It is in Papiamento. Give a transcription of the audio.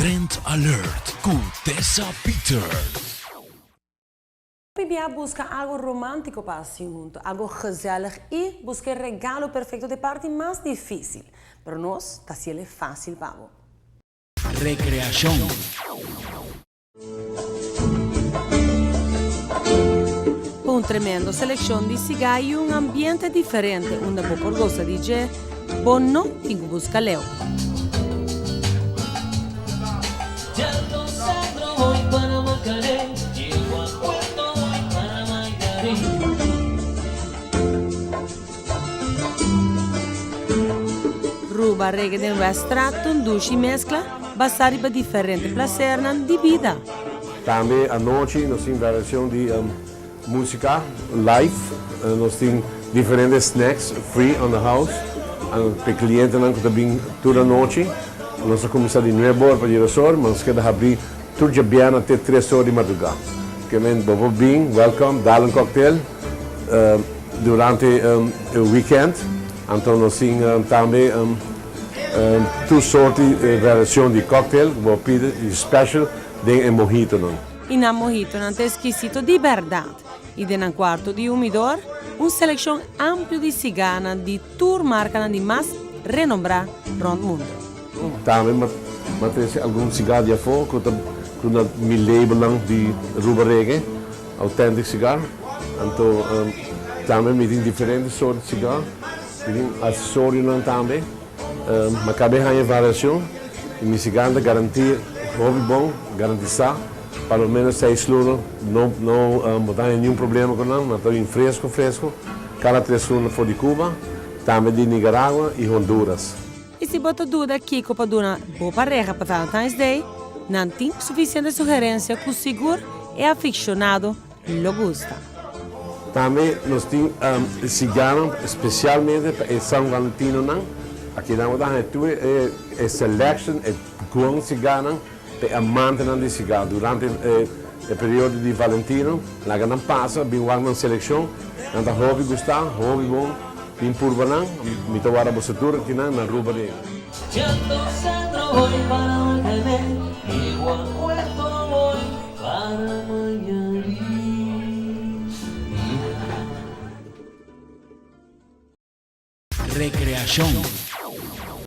Trend Alert ku Tessa Peters. Hopi bia buska algo romántico pa hasi hunto, algo gezellig i buska e regalo perfecto ta e parti mas difícil. Pero nos ta hasiel e fácil pa bo. Recreacion. Pa un tremendo seleccion di siga y un ambiente diferente unda bo por goza di dje, bo no tin cu busca leu. Ruba Reggae den Weststraat ta un dushi mezcla basá riba diferente placernan di bida. Tambe anochi nos tin variacion di musica live, nos tin diferente snacks free on the house p'e clientenan cu ta bin tur anochi. Nos a cuminsa di nuebe or pa dies or, ma nos keda habri tur djabièrnè te tres or di madruga. Ke men bo por bin, welcome, dal un cocktail durante e weekend. Anto nos tin tambe tur soort di variacion di cocktail cu bo pidi y special den e mojitonan. Y nan mojitonan ta exquisito di berdad. Y den nan cuarto di humidor, un seleccion amplio di cigarnan di tur marcanan di mas renombra rond mundo. Tambe m'a trece algun cigar di afo cu ta cu na mi labelnan di Ruba Reggae, authentic cigar. Anto tambe mi tin diferente soort di cigar, mi tin accesorionan tambe. M'a cabe haña variacion y mi cigar ta garanti hopi bon, garantisa pa lo menos seis luna no no bo ta haña niun problema cu nan, nan ta bin fresco fresco cada tres luna for di Cuba, tambe di Nicaragua y Honduras. I si bo ta duda kiko pa duna bo pareha pa Valentine's Day, nan tin sufisiente sugerensia ku sigur e afikshonado lo gusta. Tambe nos tin siganan spesialmente pa e San Valentinonan. Akinan bo ta haña tur e selection, e bon siganan pa e amantenan di siga. Durante e periodo di Valentino, laga nan pasa, bin wak nan selekshon. Nan ta hopi gusta, hopi bon. Bin purba nan, mi ta warda boso tur akinan na Aruba den. Recreacion.